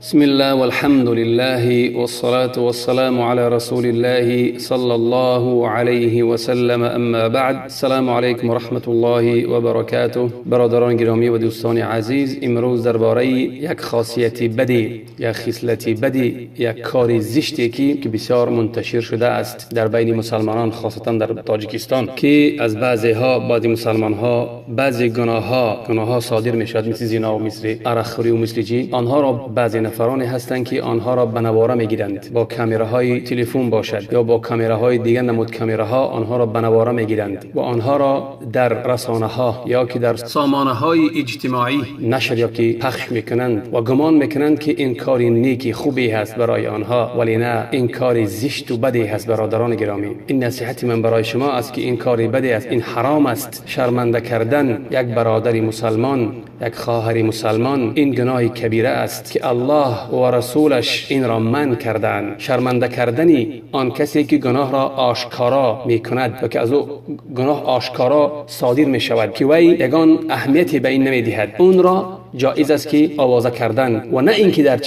بسم الله والحمد لله والصلاة والسلام على رسول الله صلى الله عليه وسلم اما بعد السلام علیکم و رحمت الله و برکاته. برادران گرامی و دوستان عزیز، امروز درباره یک خاصیت بدی، یک خصلت بدی، یک کار زشتی که بسیار منتشر شده است در بین مسلمانان، خاصتا در تاجیکستان، که از بعضی ها، بعضی مسلمان ها، بعضی گناه ها صادر می شود، مثل زنا و مثل عرق خوری و مثل چی. آنها را بعضی نفرانی هستند که آنها را به نواره میگیرند، با کامراهای تلفن باشد یا با کامراهای دیگر نمود کامراها، آنها را به نواره میگیرند و آنها را در رسانه ها یا که در سامانه های اجتماعی نشر یا که پخش میکنند و گمان میکنند که این کار نیکی خوبی هست برای آنها، ولی نه، این کار زشت و بدی هست. برادران گرامی، این نصیحت من برای شما است که این کار بدی است، این حرام است. شرمنده کردن یک برادر مسلمان، یک خواهر مسلمان، این گناه کبیره است که الله و رسولش این را منع کردند. شرمنده کردنی آن کسی که گناه را آشکارا می کند و که از او گناه آشکارا صادر می شود که وی یگان اهمیتی به این نمی دهد، اون را جایز است که آوازه کردن و نه اینکه در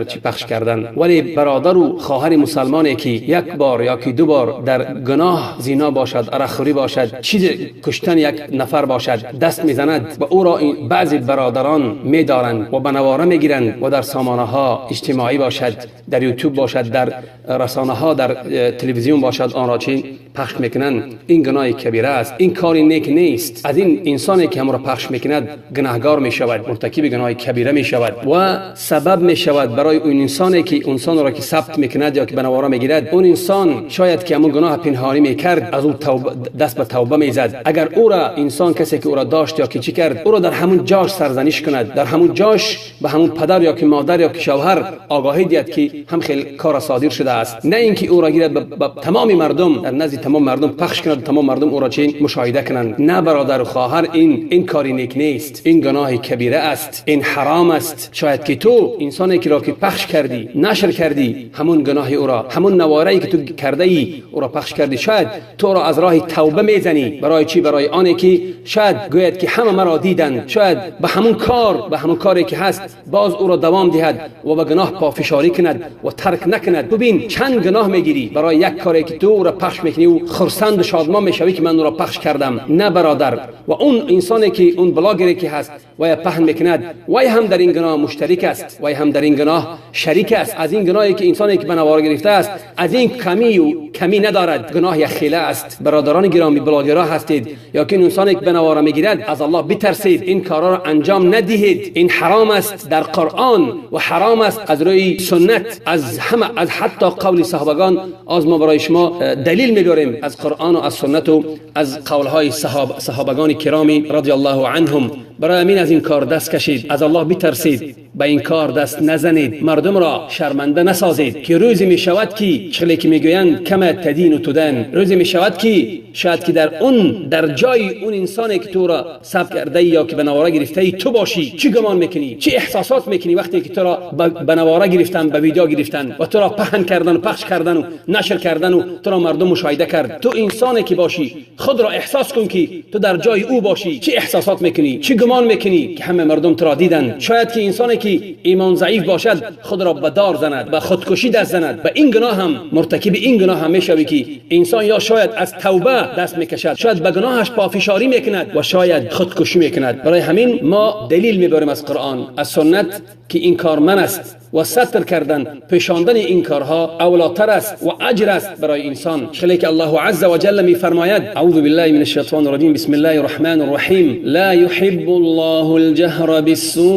چی پخش کردن. ولی برادر و خواهر مسلمانی که یک بار یا که دو بار در گناه زنا باشد، عرقخوری باشد، چیز کشتن یک نفر باشد، دست میزند و او را بعضی برادران میدارند و به نواره میگیرند و در سامانه ها اجتماعی باشد، در یوتیوب باشد، در رسانه ها، در تلویزیون باشد، آن را چی پخش میکنند، این گناه کبیره است. این کار نیک نیست. از این انسانی که هم را پخش میکند گناهگار میشود، مرتکب گناه کبیره می شود و سبب می شود برای اون انسانی که انسان را که ثبت میکند یا که به نواره میگیرد، اون انسان شاید که همون گناه پنهانی میکرد، از او توبه، دست به توبه میزد. اگر او را انسان، کسی که او را داشت یا که چی کرد، او را در همون جاش سرزنش کند، در همون جاش به همون پدر یا که مادر یا که شوهر آگاهی دهد که هم خیلی کار صادر شده است، نه اینکه او را گیرد به تمام مردم، در نزد تمام مردم پخش کند، تمام مردم او را چی مشاهده کنند. نه برادر و خواهر، این کاری نیک نیست، این گناه کبیره است، این حرام است. شاید که تو انسانی که را که پخش کردی، نشر کردی، همون گناه او را، همون نواره که تو کرده ای او را پخش کردی، شاید تو را از راه توبه میزنی. برای چی؟ برای آنی که شاید گوید که همه مرا دیدند، شاید به همون کار، به همون کاری که هست باز او را دوام دهد و به گناه پافشاری کند و ترک نکند. ببین چند گناه میگیری برای یک کاری که تو او را پخش میکنی و خرسند و شادمان میشوی که من او را پخش کردم. نه برادر، و اون انسانی که اون بلاگری که هست و یا پهن میکند، وی هم در این گناه مشترک است، وی هم در این گناه شریک است. از این گناهی که انسانی که به نوار گرفته است، از این کمی و کمی ندارد، گناه یک خیله است. برادران گرامی، بلاگرها هستید یا که انسانی که به نوار میگیرد، از الله بترسید، این کارا را انجام ندهید. این حرام است در قرآن و حرام است از روی سنت، از همه، از حتی قول صحابگان. از ما برای شما دلیل میبریم از قرآن و از سنت و از قولهای صحابگان کرامی رضی الله عنهم. برای همین از این کار دست کشید، از الله بترسید، به این کار دست نزنید، مردم را شرمنده نسازید که روزی می شود که چخلی که میگویند کما تدین تدان، روزی می شود که شاید که در اون، در جای اون انسانی که تو را ثبت کرده یا که به نواره گرفته تو باشی. چی گمان میکنی؟ چی احساسات میکنی وقتی که تو را به نواره گرفتن، به ویدیو گرفتن و تو را پهن کردن و پخش کردن و نشر کردن و تو را مردم مشاهده کرد؟ تو انسانی که باشی، خود را احساس کن که تو در جای او باشی، چی احساسات میکنی؟ چی گمان میکنی که همه مردم تو را دیدن؟ شاید که انسانی که ایمان ضعیف باشد خود را به دار زند، به خودکشی دست زند. به این گناه هم مرتکب این گناه هم میشوی که انسان یا شاید از توبه دست میکشد، شاید به گناهش پافشاری میکند و شاید خودکشی میکند. برای همین ما دلیل میبریم از قرآن، از سنت که این کار منع است و ستر کردن، پوشاندن این کارها اولاتر است و اجر است برای انسان. خیلی که الله عز وجل میفرماید: اعوذ بالله من الشیطان الرجیم، بسم الله الرحمن الرحیم، لا يحب الله الجهر بالسوء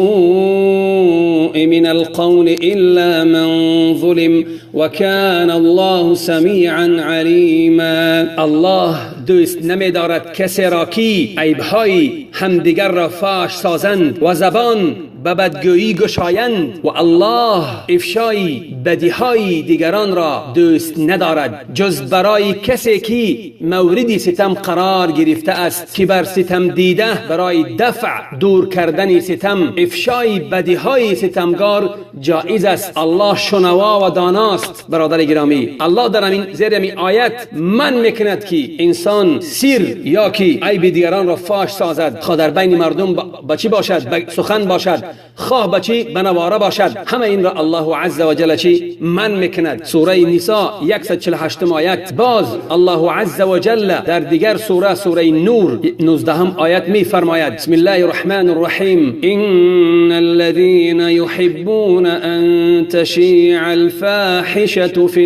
من القول الا من ظلم وكان الله سمیعا علیما. الله دوست نمیدارد کسی را که عیبهای همدیگر را فاش سازند و زبان به بدگویی گشایند و الله افشای بدیهای دیگران را دوست ندارد جز برای کسی که مورد ستم قرار گرفته است، که بر ستم دیده برای دفع، دور کردن ستم، افشای بدیهای ستمگار جایز است. الله شنوا و داناست. برادر گرامی، الله در همین زیر همین آیت منع میکند که انسان سیر یا که عیب دیگران را فاش سازد، خواه در بین مردم با چی باشد، با سخن باشد. خواه به چی؟ به نواره باشد. همه این را الله عز و جل چی؟ من میکند. سوره نساء 148 آیت. باز الله عز و جل در دیگر سوره، سوره نور 19 آیت می فرماید: بسم الله الرحمن الرحیم، ان الذين يحبون ان تشيع الفاحشة في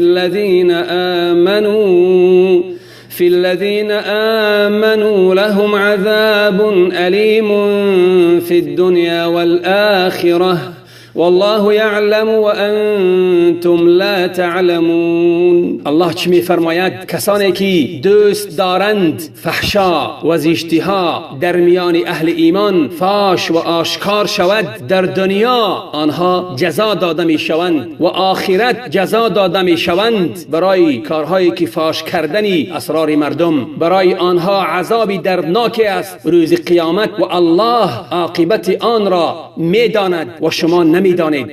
الذين آمنوا لهم عذاب أليم في الدنيا والآخرة والله يعلم وأنتم لا تعلمون. الله چی می فرماید؟ کسانی که دوست دارند فحشا و زشتیها در میان اهل ایمان فاش و آشکار شود، در دنیا آنها جزا داده می شوند و آخرت جزا داده می شوند برای کارهایی که فاش کردنی اسرار مردم. برای آنها عذابی دردناک است روز قیامت و الله عاقبت آن را می داند و شما نمیدانید.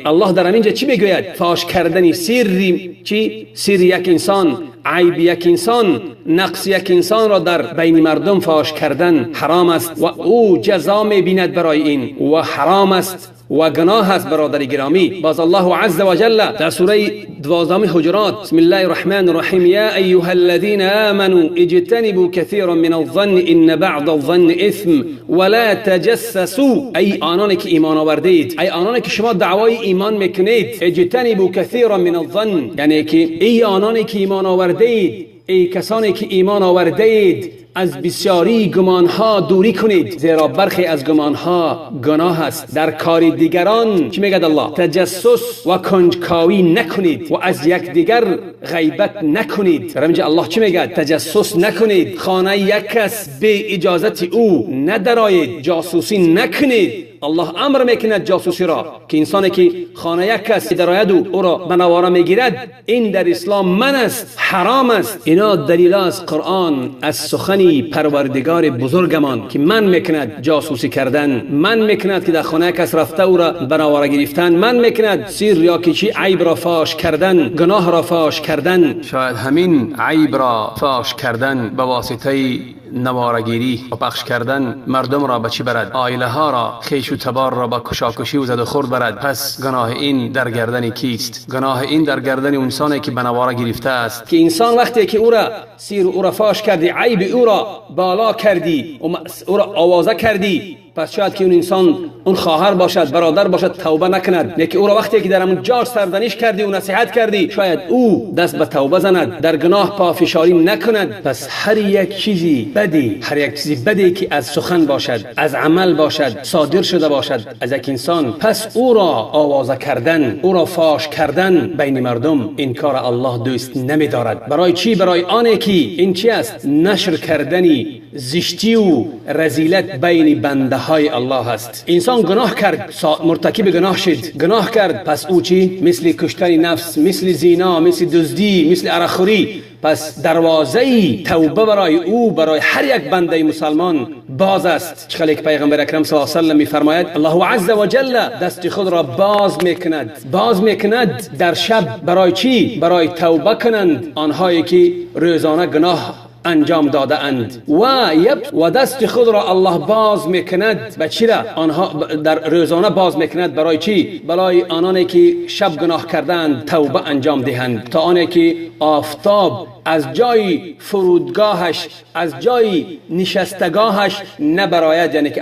الله در اینجا چی میگوید؟ فاش کردن سری چی؟ سر یک انسان، عیب یک انسان، نقص یک انسان را در بین مردم فاش کردن حرام است و او جزا میبیند برای این و حرام است و گناه است. برادر گرامی، باز الله عز و جل در سوره 12 حجرات، بسم الله الرحمن الرحیم، یا ایها الذین آمنوا اجتنبوا كثیرا من الظن ان بعض الظن اثم ولا تجسسوا. ای آنان که ایمان آوردید، ای آنان که شما دعوای ایمان میکنید، اجتنبوا كثیرا من الظن، یعنی که ای آنان که ایمان آوردید، ای کسانی که ایمان آوردید، از بسیاری گمانها دوری کنید، زیرا برخی از گمانها گناه است. در کار دیگران چی میگد الله؟ تجسس و کنجکاوی نکنید و از یکدیگر غیبت نکنید. در اینجا الله چی میگد؟ تجسس نکنید، خانه یک کس به اجازت او ندرایید، جاسوسی نکنید. الله امر میکند جاسوسی را که انسانی که خانه یک کس درآید و او را به نواره میگیرد، این در اسلام من است، حرام است. اینا دلیل از قرآن، از سخنی پروردگار بزرگمان که من میکند جاسوسی کردن، من میکند که در خانه کس رفته او را به نواره گرفتن، من میکند سیر یا که چی عیب را فاش کردن، گناه را فاش کردن. شاید همین عیب را فاش کردن به واسطه نوارگیری و پخش کردن مردم را به چی برد؟ عائله ها را، خویش و تبار را با کشاکشی و زد و خورد برد. پس گناه این در گردن کیست؟ گناه این در گردن انسانی که به نواره گرفته است، که انسان وقتی که او را سیر او را فاش کردی، عیب او را بالا کردی و او را آوازه کردی، پس شاید که اون انسان، اون خواهر باشد، برادر باشد، توبه نکند. لیکن او را وقتی که در همون جا سرزنش کردی و نصیحت کردی، شاید او دست به توبه زند، در گناه پافشاری نکند. پس هر یک چیزی بدی، هر یک چیزی بدی که از سخن باشد، از عمل باشد، صادر شده باشد از یک انسان، پس او را آوازه کردن، او را فاش کردن بین مردم، این کار الله دوست نمیدارد. برای چی؟ برای آنه که این چی است؟ نشر کردنی زشتی و رذیلت بین بنده های الله است. انسان گناه کرد، مرتکب گناه شد، گناه کرد، پس او چی؟ مثل کشتن نفس، مثل زنا، مثل دزدی، مثل عرقخوری. پس دروازه توبه برای او، برای هر یک بنده مسلمان باز است. چخلی که پیغمبر اکرم صلی الله علیه و سلم میفرماید الله عز و جل دست خود را باز میکند، باز میکند در شب. برای چی؟ برای توبه کنند آنهایی که روزانه گناه انجام داده اند. و دست خود را الله باز میکند به چی را؟ آنها در روزانه باز میکند. برای چی؟ برای آنانی که شب گناه کردند توبه انجام دهند، تا آنی که آفتاب از جای فرودگاهش، از جای نشستگاهش نبراید، یعنی که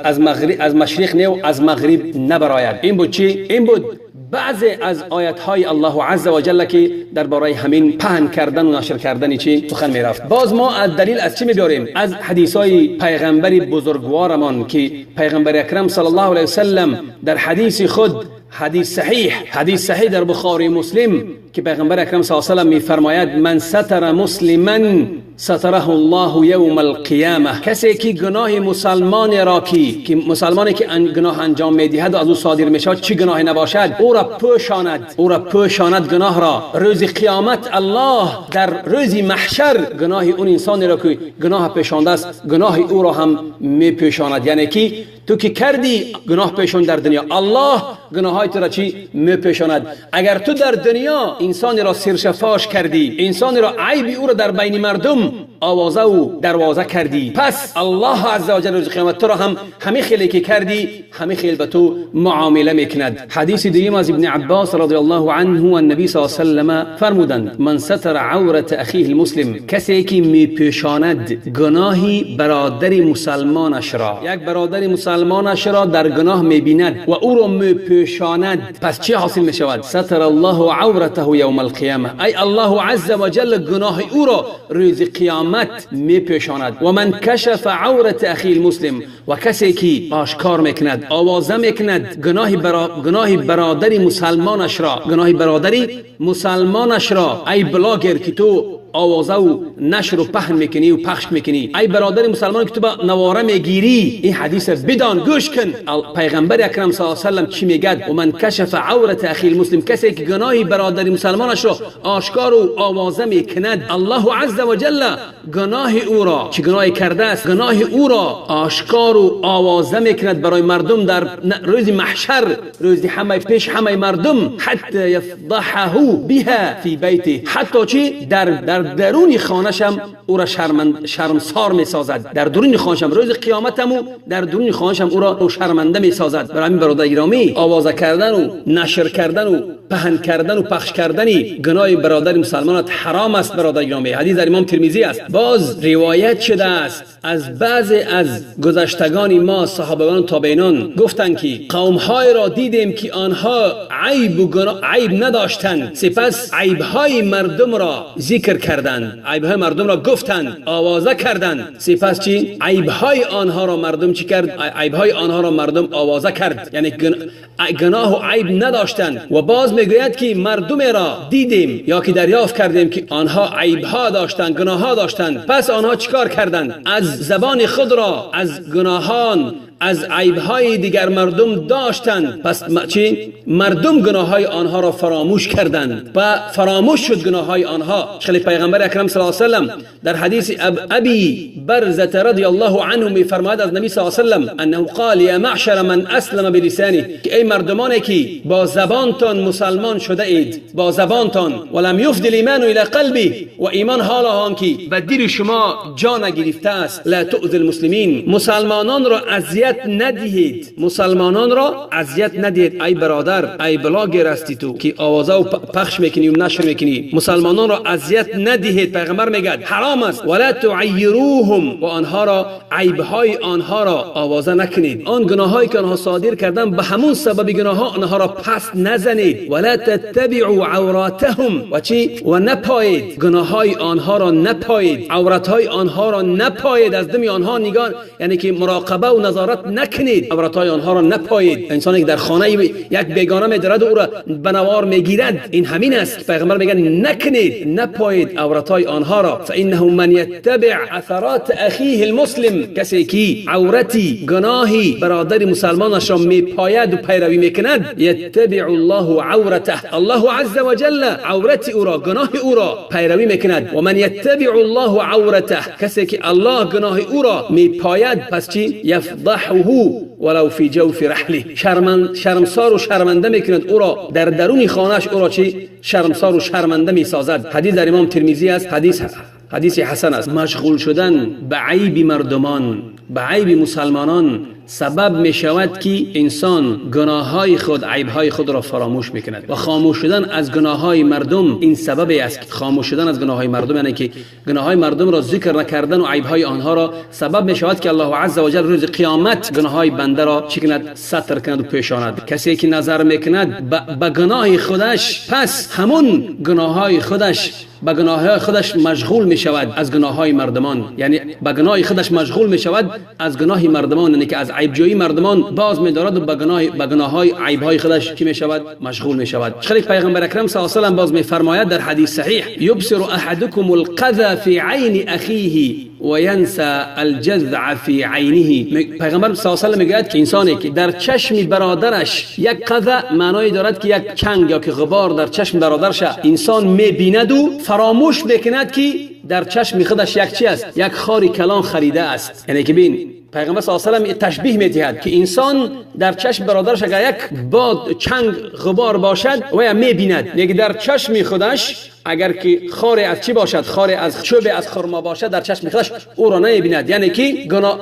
از مغرب، از مشرق نه و از مغرب نبراید. این بود چی؟ این بود بعضی از آیت های الله عز و جل که درباره همین پهن کردن و نشر کردن چی سخن میرفت. باز ما از دلیل از چی میبریم؟ از حدیث های پیغمبر بزرگوارمان که پیغمبر اکرم صلی الله علیه وسلم در حدیث خود، حدیث صحیح، حدیث صحیح در بخاری مسلم، که پیغمبر اکرم صلی الله علیه وسلم میفرماید من ستر مسلما ستره الله یوم القیامه. کسی که گناه مسلمان را که مسلمانی که گناه انجام میدهد و از او صادر میشود، چی گناهی نباشد، او را پوشاند، او را پوشاند گناه را، روز قیامت الله در روز محشر گناه اون انسانی را که گناه پوشانده است، گناه او را هم میپوشاند. یعنی که تو که کردی گناه پوشان در دنیا، الله گناههای تو را چی میپوشاند. اگر تو در دنیا انسانی را سرشفاش کردی، انسانی را عیب او را در بین مردم آوازه و دروازه کردی، پس الله عزوجل روز قیامت تو را هم همه خیلی که کردی همه خیلی به تو معامله میکند. حدیث دیگه از ابن عباس رضی الله عنه و النبی صلی الله علیه و سلم فرمودند من ستر عورت اخیه المسلم، کسی که میپوشاند گناهی برادر مسلمانش را، یک برادر مسلمانش را در گناه میبیند و او را میپوشاند، پس چه حاصل میشود؟ ستر الله عورته یوم القیامه، ای الله عز وجل گناه او را روز قیامت میپوشاند. و من کشف عورت اخی المسلم، و کسی که آشکار میکند، آوازه میکند گناه برادر مسلمانش را، گناه برادری مسلمانش را، ای بلاگر که تو آوازه و نشر و پهن میکنی و پخش میکنی، ای برادر مسلمان که تو با نواره میگیری، این حدیث بدان، گوش کن پیغمبر اکرم صلی الله علیه و سلم چی میگد؟ و من کشف عورت اخی المسلم، کسی که گناه برادر مسلمانش را آشکار و آوازه میکند، الله عز وجل گناه او را چه گناهی کرده است، گناه او را آشکار و آوازه میکند برای مردم در روز محشر، روز همه پیش همه مردم، حتی یفضحه بها فی بیته، حتی چی در درون خانه‌شم او را شرمسار می‌سازد، در درون خانه‌شم روز قیامت هم در درون خانه‌شم او را شرمنده می‌سازد. برای همین برادر گرامی، آوازه کردن و نشر کردن و پهن کردن و پخش کردن گناه برادر مسلمانات حرام است. برادر گرامی، حدیث در امام ترمذی است. باز روایت شده است از بعض از گذشتگان ما، صحابگان و تابعینان، گفتند که قوم‌های را دیدیم که آنها عیب و گناه عیب نداشتند، سپس عیب‌های مردم را ذکر کردند، عیب‌های مردم را گفتند، آوازه کردند، سپس چی؟ عیب‌های آنها را مردم چی کرد؟ عیب‌های آنها را مردم آوازه کرد، یعنی گناه و عیب نداشتند. و باز میگوید که مردم را دیدیم یا که دریافت کردیم که آنها عیب‌ها داشتند، گناه‌ها داشتند، پس آنها چیکار کردند؟ از زبان خود را از گناهان، از عیب‌های دیگر مردم داشتند، پس چی؟ مردم گناه‌های آنها را فراموش کردند و فراموش شد گناه‌های آنها. خیلی پیغمبر اکرم صلی الله علیه و سلم در حدیث ابی برزة رضی الله عنه می‌فرماید از نبی صلی الله علیه و سلم انه قال یا معشر من اسلم بلسانه، که ای مردمانی که با زبانتان مسلمان شده اید، با زبانتان، ولم یفض الایمان الی قلبی، و ایمان حالا آن که به دل شما جا نگرفته است، لا تؤذی المسلمین، مسلمانان را اذیت ندهید، مسلمانان را اذیت ندهید. ای برادر، ای بلاگر هستی تو که آوازه و پخش میکنی و نشر میکنی، مسلمانان را اذیت ندهید. پیغمبر میگه حرام است. ولا تعیروهم، و آنها را، عیبهای آنها را آوازه نکنید، آن گناهایی که آنها صادر کردن به همون سبب گناه آنها را پس نزنید. ولا تتبعوا عوراتهم، و چی؟ و نپایید گناههای آنها را، نپایید عورتهای آنها را، نپایید از دم آنها نگاه، یعنی که مراقبه و نظارت نکنید، عورتهای آنها را نپایید. انسانی که در خانه یک بیگانه میدارد و او را به نوار میگیرد، این همین است. پیغمبر میگه نکنید، نپایید عورتهای آنها را. فانه من یتبع اثرات اخیه المسلم، کسی که عورتی گناهی برادر مسلمانش را میپاید و پیروی میکند، یتبع الله عورته، الله عز وجل عورت او را، گناه او را پیروی میکند. و من یتبع الله عورته، کسی که الله گناه او را میپاید، پس چی؟ یفضحه ولو فی جوف رحله، شرمسار و شرمنده میکند او را، در درون خانهش او را چی؟ شرمسار و شرمنده میسازد. حدیث در امام ترمذی است، حدیث حسن است. مشغول شدن به عیب مردمان، به عیب مسلمانان سبب می شود که انسان گناههای خود، عیبهای خود را فراموش می کند. و خاموش شدن از گناههای مردم این سبب است. خاموش شدن از گناههای مردم یعنی که گناههای مردم را ذکر نکردن و عیبهای آنها را سبب می شود که الله عز وجل روز قیامت گناههای بنده را چی کند؟ ستر کند و پیشاند. کسی که نظر میکند به گناه خودش، پس همون گناههای خودش، به گناههای خودش مشغول می شود از گناههای مردمان، یعنی به گناه خودش مشغول می شود از گناه مردمان، یعنی که از عیبجویی مردمان باز می دارد و به گناههای عیبهای خودش کی می شود؟ مشغول می شود. خیلی پیغمبر اکرم صلی الله علیه و سلم باز می فرماید در حدیث صحیح یبصر احدکم القذى فی عین اخیه و ینسى الجذع فی عینه. پیغمبر صلی الله علیه و سلم میگوید که انسانی که در چشم برادرش یک قذى، معنای دارد که یک چنگ یا که غبار در چشم برادرش انسان می بیند و فراموش میکند که در چشم خودش یک چی است؟ یک خاری کلان خریده است. یعنی که بین پیغمبر صلی الله علیه و سلم تشبیه میدهد که انسان در چشم برادرش اگر یک باد چنگ غبار باشد و یا میبیند، یک در چشم خودش اگر که خار از چی باشد، خار از چوب از خرما باشد، در چشم خودش او را نمیبیند. یعنی که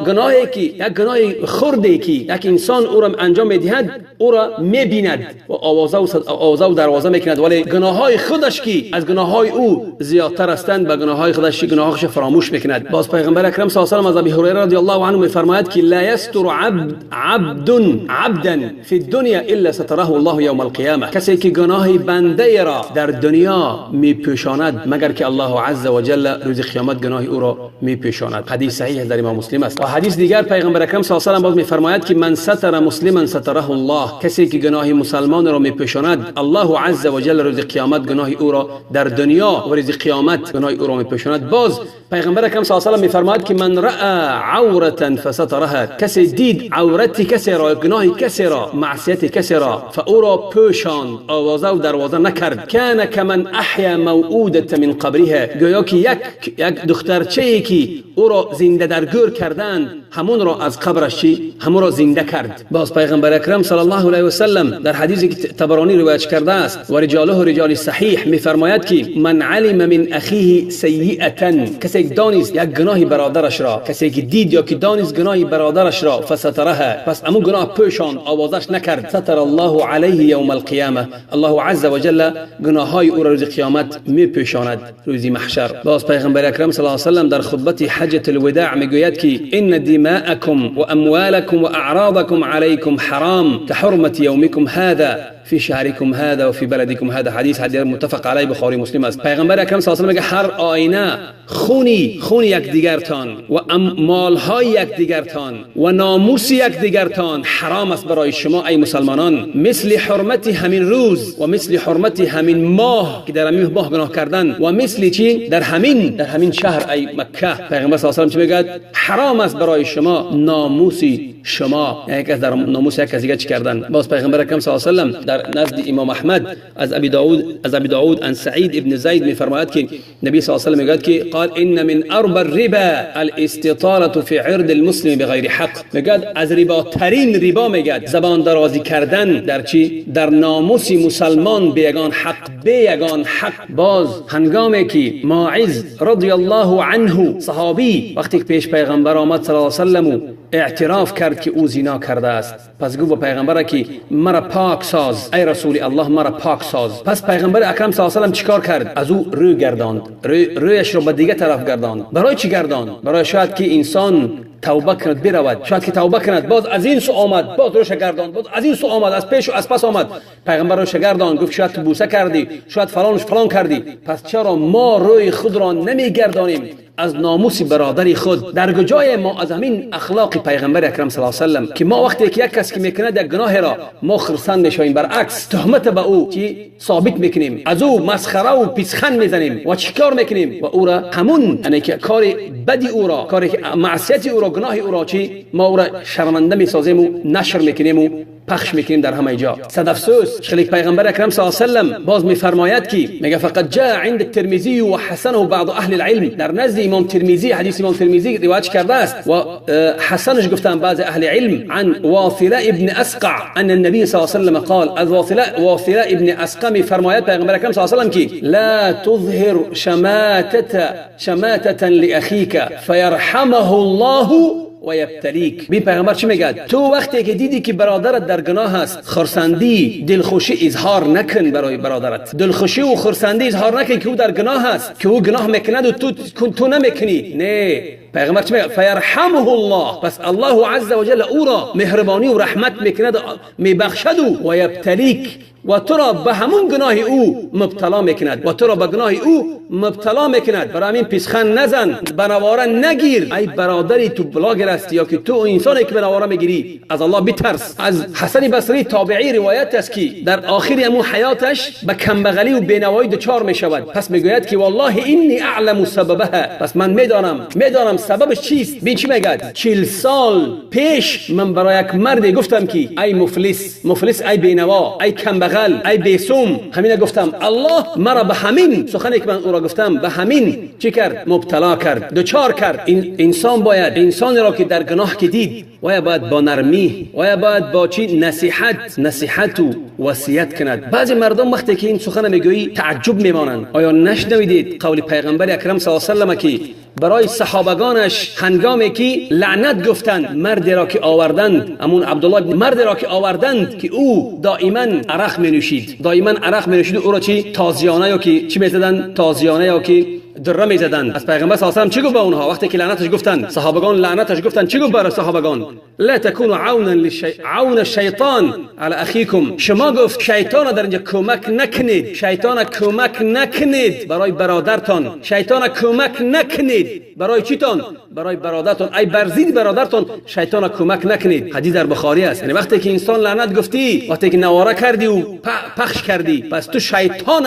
گناهی که یک گناه خردی که یک انسان او را انجام میدهد او را میبیند و آوازه و دروازه میکند، ولی گناههای خودش که از گناههای او زیادتر هستند به گناههای خودش گناهش فراموش میکند. باز پیغمبر اکرم صلی الله علیه و سلم از ابی هریره رضی الله عنه میفرماید که لا یستر عبد عبدا فی الدنیا الا ستره الله یوم القیامه. کسی که گناه بنده را در دنیا میپوشاند مگر که الله عز و جل روز قیامت گناه او را میپوشاند. حدیث صحیح در امام مسلم است. و حدیث دیگر پیغمبر اکرم صلی الله علیه و سلم باز میفرماید که من ستر مسلما ستره الله. کسی که گناه مسلمان را میپوشاند الله عز و جل روز قیامت گناه او را در دنیا و روز قیامت گناه او را میپوشاند. باز پیغمبر اکرم صلی الله علیه و سلم میفرماید که من رأى عورة فسترها. کسی دید عورت کسی را، گناه کسی را، معصیت کسی را، فاو را پوشاند، آوازه و دروازه نکرد، کان کمن احیا موعوده من قبرها. گویا که یک دخترچه که او را زنده در گور کردند همون را از قبرش چی همون را زنده کرد. باز پیغمبر اکرم صلی الله علیه و سلم در حدیثی که طبرانی روایت کرده است و رجاله رجال صحیح میفرماید که من علم من اخیه سیئه. کسی که دانست یک گناه برادرش را، کسی که دید یا که دانست گناه برادرش را، فسترها، پس امو گناه پوشان آوازش نکرد، ستر الله علیه یوم القیامه. الله عز و جل گناههای او را روز قیامت میپوشاند، روز محشر. باز پیغمبر اکرم صلی الله علیه و سلم در خطبت حجة الوداع میگوید که ان دماءکم و اموالکم و اعراضکم علیکم حرام كحرمة یومکم هذا فی شهرکم هذا و فی بلدکم هذا. حدیث متفق علیه بخاری مسلم است. پیغمبر اکرم صلی الله علیه و سلم میگه هر آینه خون یکدیگرتان و مالهای یکدیگرتان و ناموس یکدیگرتان حرام است برای شما ای مسلمانان، مثل حرمت همین روز و مثل حرمت همین ماه که در همین ماه گناه کردن و مثل چی در همین شهر ای مکه. پیغمبر صلی الله علیه و سلم چی میگه؟ حرام است برای شما ناموس شما، یعنی که در ناموس یک کس دیگه چی کردن. باز پیغمبر اکرم صلی الله علیه و سلم در نزد امام احمد از ابی داود عن سعید ابن زید میفرماید که نبی صلی الله علیه و سلم میگوید که قال ان من اربى الربا الاستطاله في عرض المسلم بغیر حق. میگه از ربا ترین ربا میگه زبان درازی کردن در چی؟ در ناموس مسلمان به یگان حق، به یگان حق. باز هنگامی که ماعز رضی الله عنه صحابی وقتی که پیش پیغمبر آمد صلی الله علیه و سلم اعتراف کرد که او زنا کرده است، پس گفت به پیغمبر که مرا پاک ساز ای رسول الله، مرا پاک ساز. پس پیغمبر اکرم صلی الله علیه و سلم چیکار کرد؟ از او روی گرداند، رویش رو به دیگه طرف گرداند. برای چی گرداند؟ برای شاید که انسان توبه کند برود، شاید که توبه کند. باز از این سو آمد، باز روش گرداند، باز از این سو آمد، از پیش و از پس آمد، پیغمبر روش گرداند، گفت شاید تو بوسه کردی، شاید فلان فلان کردی. پس چرا ما روی خود را نمیگردانیم از ناموس برادر خود؟ در کجای ما از همین اخلاق پیغمبر اکرم صلی الله علیه و سلم که ما وقتی که یک کس که میکند یک گناه را ما خرسند میشویم، برعکس تهمت به او چی ثابت میکنیم، از او مسخره و پیسخن میزنیم و چیکار میکنیم و او را همون یعنی که کار بدی او را، کاری که معصیت او را، گناه او را چی ما او را شرمنده میسازیم و نشر میکنیم و پخش میکنیم در همه جا. صد افسوس. خیلی پیغمبر اکرم صلی الله علیه و سلم باز میفرماید که میگه فقط جاء عند الترمذی و حسنه بعض اهل العلم. در نزد امام ترمذی حدیث امام ترمذی روایت کرده است و حسنش گفتن بعض اهل علم عن واثله ابن اسقع ان النبي صلی الله علیه و سلم قال. از واثله ابن اسقع میفرماید پیغمبر اکرم صلی الله علیه و سلم که لا تظهر شماتة لاخیک فیرحمه الله و یبتلیک. بی پیغمبر چی میگه؟ تو وقتی که دیدی که برادرت در گناه است، خرسندی دلخوشی اظهار نکن برای برادرت، دلخوشی و خرسندی اظهار نکن که او در گناه است، که او گناه میکند و تو نمیکنی. نه، پیغمبر چی میگه؟ فیرحمه الله. پس الله عز وجل او را مهربانی و رحمت میکند، میبخشد و یبتلیک، و تو را به همون گناه او مبتلا میکند، و تو را به گناه او مبتلا میکند. برای همین پیسخن نزن، بنواره نگیر. ای برادری تو بلاگر هستی یا که تو انسانی که بنواره میگیری، از الله بترس. از حسن بصری تابعی روایت است که در آخر امو حیاتش به کمبغلی و بینوایی دچار میشود. پس میگوید که والله انی اعلم سببها. پس من میدانم نمیدانم سببش چیست. ببین چی میگه، 40 سال پیش من برای یک مردی گفتم که ای مفلس، مفلس، ای بینوا، ای کمبغل، ای بیسوم، همین گفتم. الله مرا به همین سخنی که من او را گفتم به همین چی کرد؟ مبتلا کرد، دچار کرد. این انسان باید انسانی را که در گناه که دید، ویا باید با نرمی، ویا باید با چی؟ نصیحت، نصیحت و وصیت کند. بعضی مردم وقتی که این سخن میگویی تعجب میمانند. آیا نشنویدید قول پیغمبر اکرم صلی الله علیه و سلم که برای صحابگانش هنگامی که لعنت گفتند مردی را که آوردند، همون عبدالله مرد را که آوردند که او دائما عرق می نوشید، دائما عرق می نوشید، او را چی؟ تازیانه یا که چی میزدند؟ تازیانه یا که دره میزدند. از پیغمبر صلی الله علیه و سلم چی گفت به اونها وقتی که لعنتش گفتند؟ صحابگان لعنتش گفتند، چی گفت برای صحابگان؟ لا تكونوا عونا عون الشیطان علی اخیکم. شما گفت شیطان در اینجا کمک نکنید، شیطان کمک نکنید برای برادرتان، شیطان کمک نکنید برای چیتان؟ برای برادرتان. ای برزید برادرتان شیطان کمک نکنید. حدیث در بخاری است. یعنی وقتی که انسان لعنت گفتی، وقتی که نواره کردی و پخش کردی، پس تو شیطان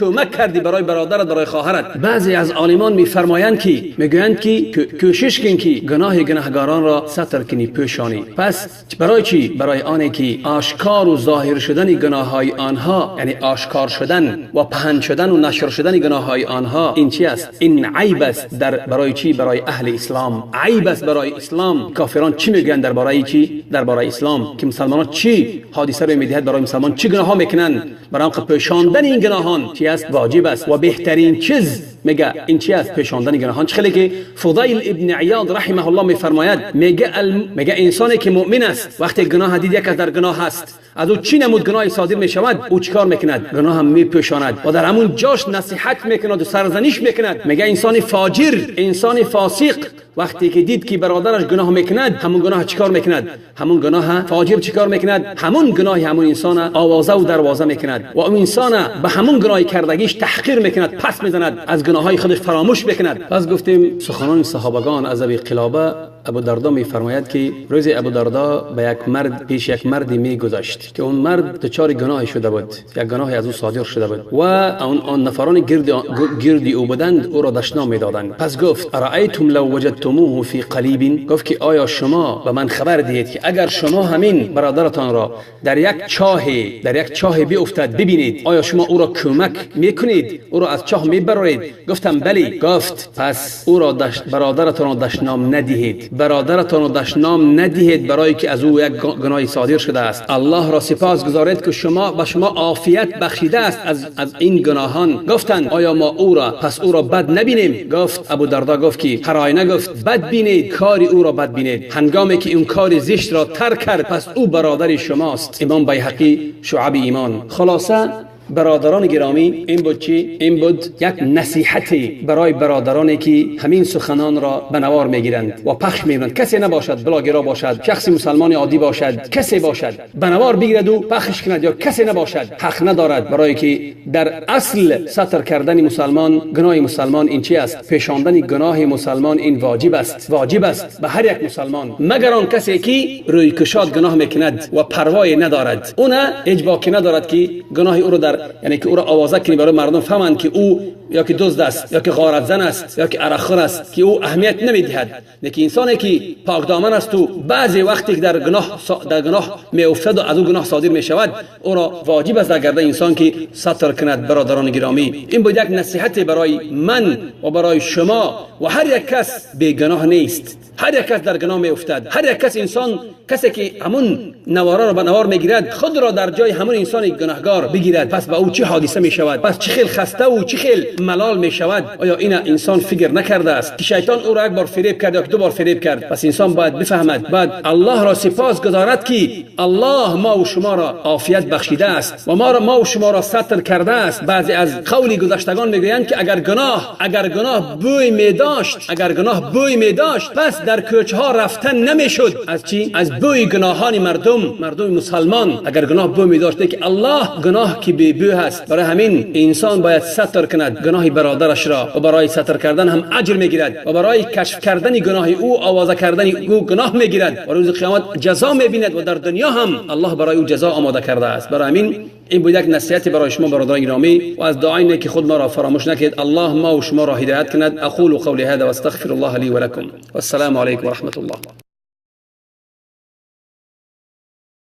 کمک کردی برای برادرت، برای خواهرت. بعضی از عالمان میفرمایند که میگویند که کوشش کن که گناه گناهگاران را ستر کنی، پوشانی. پس برای چی؟ برای آنه که آشکار و ظاهر شدن گناه های آنها، یعنی آشکار شدن و پهن شدن و نشر شدن گناه های آنها، این چی است؟ این عیب است. در برای چی؟ برای اهل اسلام عیب است. برای اسلام کافران چی میگویند درباره چی؟ درباره اسلام که مسلمانان چی حادثه رو میدهد برای مسلمان، چی گناه ها میکنند. برای پوشاندن این گناهان چی است؟ واجب است. و بهترین چیز میگه این چی است؟ پوشاندن گناهان. چه خیلی که فضیل ابن عیاض رحمه الله میفرماید، میگه انسانی که مؤمن است وقتی گناه دید، یک در گناه است، از او چی نمود گناهی صادر میشود، او چیکار میکند؟ گناه هم میپوشاند و در همون جاش نصیحت میکند و سرزنش میکند. میگه انسان فاجر، انسان فاسق وقتی که دید که برادرش گناه میکند، همون گناه چیکار میکند؟ همون گناه فاجر چیکار میکند؟ همون گناه همون انسان آوازه و دروازه میکند و اون انسان به همون گناه کردگیش تحقیر میکند، پس میزند، از گناههای خودش فراموش میکند. پس گفتیم سخنان صحابگان از ابی قلابه ابو دردا میفرماید که روز ابو دردا به یک مرد پیش یک مردی میگذشت که اون مرد دچار گناهی شده بود، یک گناهی از او صادر شده بود و آن نفران گردی او بودند او را دشنام میدادند. پس گفت ارایتم لو وجدتموه فی قلیب، گفت که آیا شما به من خبر دهید که اگر شما همین برادرتان را در یک چاه بیافتد ببینید، آیا شما او را کمک میکنید، او را از چاه میبرید؟ گفتم بلی. گفت پس او را برادرتان را دشنام ندهید، برادرتان را دشنام ندهید برای که از او یک گناهی صادر شده است. الله را سپاس گزارید که شما به شما عافیت بخشیده است از این گناهان. گفتند آیا ما او را پس او را بد نبینیم؟ گفت ابو دردا گفت که هر آینه گفت بد بینید، کاری او را بد بینید. هنگامی که این کار زشت را ترک کرد پس او برادر شماست. امام بیهقی، شعب ایمان. خلاصه برادران گرامی، این بود چی؟ این بود یک نصیحتی برای برادرانی که همین سخنان را به نوار میگیرند و پخش میکنند. کسی نباشد، بلاگرا باشد، شخص مسلمان عادی باشد، کسی باشد به نوار بگیرد و پخش کند، یا کسی نباشد حق ندارد. برای که در اصل ستر کردن مسلمان، گناه مسلمان این چی است؟ پیشاندن گناه مسلمان این واجب است، واجب است به هر یک مسلمان، مگر آن کسی که روی کشاد گناه میکند و پروای ندارد، اون هیچ باکی ندارد که گناه او را در، یعنی که او را آوازه کنی برای مردم فهمند که او یا که دزد است، یا که غارت زن است، یا که عرقخور است، که او اهمیت نمیدهد. لیکن انسانی که پاک دامن است و بعضی وقتی که در گناه میافتد و از او گناه صادر میشود، او را واجب است در گردن انسان که ستر کند. برادران گرامی، این بود یک نصیحت برای من و برای شما و هر یک کس بی گناه نیست. هر یک کس در گناه میافتد، هر یک کس انسان، کسی که همون نوارا را به نوار میگیرد، خود را در جای همون انسان گناهگار بگیرد، پس به او چه حادثه میشود؟ پس چه خیل خسته و چه خیل ملال میشود؟ آیا این انسان فکر نکرده است که شیطان او را یک بار فریب کرد یا دو بار فریب کرد؟ پس انسان باید بفهمد، باید الله را سپاس گزارد که الله ما و شما را عافیت بخشیده است و ما و شما را ستر کرده است. بعضی از قول گذشتگان میگویند که اگر گناه بوی میداشت، اگر گناه بوی میداشت، پس در کوچه ها رفتن نمیشد. از چی؟ از بوی گناهان مردم مسلمان. اگر گناه بوی میداشت، که الله گناه که بی بو هست. برای همین انسان باید ستر کند. گناه برادرش را و برای ستر کردن هم اجر میگیرد و برای کشف کردن گناه او، آوازه کردن او گناه میگیرد و روز قیامت جزا میبیند و در دنیا هم الله برای او جزا آماده کرده است. برای همین این بود یک نصیحت برای شما برادران گرامی و از دعای که خود ما را فراموش نکنید. الله ما و شما را هدایت کند. اقول قولی هذا واستغفر الله لي ولكم والسلام علیکم و رحمت الله.